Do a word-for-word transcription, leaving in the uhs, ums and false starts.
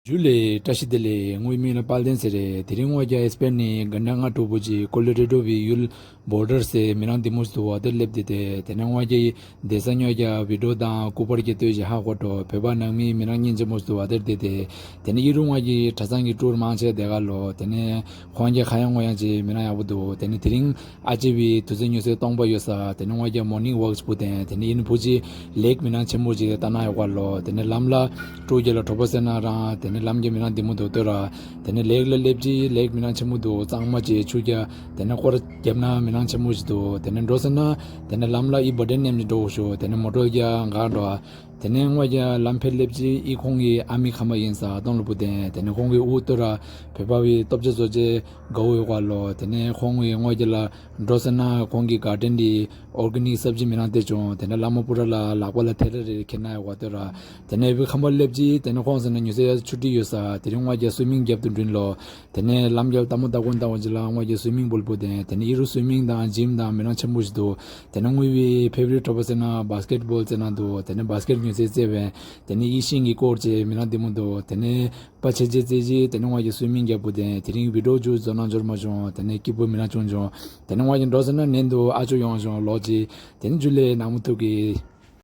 ཇུ་ལེ། བཀྲ་ཤིས་བདེ་ལེགས། ངའི་མིང་ལ་དཔལ་ལྡན་ཟེར་རེད། དེ་རིང་ང་རྒྱལ་ཨེ་སི་པན་ནི་གྷ་ན་ང་གྲོགས་པོ་ཅིག་ཀོ་ལོ་རེ་ཌོ་བའི་ཡུལ་བྷོ་ཌར་ཟེར་མི་རང་འདི་མོ་ཞིག་འདུག་བ། དེར་སླེབས་བསྡད་དེ། དེ་ནས་ང་རྒྱལ་བསྡད་ས་ཉོ་རྒྱ་བི་ཌིའོ་དང་སྐུ་པར་གྱི་ལྟོས་ཤིག་ཧ་གོ་འགྲོ། བོད་པ་ནང་མི་མི་རང་སྙིང་རྗེ་མོ་ཞིག་འདུག་བ། དེར་བསྡད་དེ། དེ་ནས་ཨི་རུ་ང་རྒྱལ་གྲྭ་ཚང་གི་ཊུར་མང་ཆེ་བསྡད་ག་ལོ། དེ་ནས་ཁོང་རྒྱལ་ཁ་ཡང་ངོ་ཡང་ཅིག་མི་རང་ཡག་པོ་འདུག་དེ་ནས་དེ་རིང་ཨ་ཅེ་བའི་དུས་ཚོད་ཉུལ་སའི་སྟོང་པ་ཡོད་ས། དེ་ནས་ང་རྒྱལ་མོར་ནིང་ཝོག་ཅིག་ཕུ་དེ། དེ་ནས་ཨིན་ཕུ་ཅི་ལེག་མི་ནང་ཆེན་མོ་ཅིག་ལྟ་ན་ཡོད་ག་ལོ། དེ་ནས་ལམ་ལ་ཀྲུ་རྒྱལ་ལ་གྲོགས་པོ་ཟེར་ན་རང་། དེ་ནས་ལམ་གྱི་མི་ནང་འདི་མོ་འདུག་ལྟོས་ར། དེ་ནས་ལེག་ལ་སླེབས་ཅི་ལེག་མི་ནང་ཆེན་མོ་འདུག་གཙང་མ་ཅིག་ཆུ་རྒྱ། དེ་ནས་སྐོར་རྒྱབ་ན་མི་ནང་ཆེན་མོ་ཞིག་འདུག་དེ་ནས་འགྲོ་ཟེར་ན། དེ་ནས་ལམ་ལ་ཨི་བ་ཌེན་ནེམ་ཅིག་འགྲོ་ཤོག་དེ་ནས་མོ་ཊོ་རྒྱ་འགག་འགྲོ། དེ་ནས་ང་རྒྱལ་ལམ་ཕར་སླེབས་ཅི་ཨི་ཁོང་གི་ཨ་མའི་ཁང་པ་ཡིན་ས་སྟོང་ལོ་བུ་དེ། དེ་ནས་ཁོང་གི་དབུ་ལྟོས་ར། བོད་པ་བའི་ལྟོ་ཆས་བཟོ་ཆས་དགའ་བོ་ཡོད་ག་ལོ། དེ་ནས་ཁོང་གི་ང་རྒྱལ་ལ་འགྲོ་ཟེར་ན་ཁོང་གི་གར་ཌེན་འདི་ཨོར་གྷ་ནིག་སབ་ཇི་མི་རང་སྟེར་བྱུང་། དེ་ནས་ལ་མོ་པུ་ར་ལ་ལག་པ་ལ་ཐེ་རེ་རེ་ཁྱེར་ན་ཡོད་ག་ལྟོས་ར། དེ་ནས་ཨི་བའི་ཁང་པ་སླེབས་ཅི་དེ་ནས་ཁོང་ཟེར་ན་ཉུལ་ས་ཡ་ཆུ་ཊི་ཡོད་ས། དེ་རིང་ང་རྒྱལ་སུའི་མིང་རྒྱབ་ཏུ་འགྲིམ་ལོ། དེ་ནས་ལམ་རྒྱབ་ལྟད་མོ་ལྟ་གོ་ལྟ་གོ་ཅིག་ལ་ང་རྒྱལ་སུའི་མིང་པུལ་པོ་དེ། དེ་ནས་ཨི་རུ་སུའི་མིང་དང་ཇིམ་དང་མི་རང་ཆེན་པོ་ཞིག་འདུག་དེ་ནས་ངའི་བའི་ཕེ་ཝ་རི་ཊི་གྲོགས་པོ་ཟེར་ན་བྷ་སི་ཀེ་ཊི་བོལ་རྩེ་ན་འདུག་དེ་ནས་བྷ་སི་ཀེ་ཊི་ཉུལ་སའི་རྩེ་བས། དེ་ནས་ཨི་ཤིང་གི་སྐོར་ཅིག་མི་རང་འདི་མོ་འདུག་དེ་ནས་པ་ཆེ་ཆེ་རྩེ་ཅི་དེ་ནས་ང་རྒྱལ་སུའི་མིང་རྒྱབ་པོ་དེ། དེ་རིང་བི་ཌིའོ་ཇུ་བཟོ་ན་འབྱོར་མ་བྱུང་། དེ་ནས་སྐྱིད་པོ་མི་རང་བྱུང་བྱུང་། དེ་ནས་ང་རྒྱལ་འགྲོ་ཟེར་ན་ནན་དུ་ཨ་ཅོ་ཡོང་བྱུང་ལོ་ཅིག་དེ་ནས་ཇུ་ལེ་ནག་མོ་ཐུག་གི།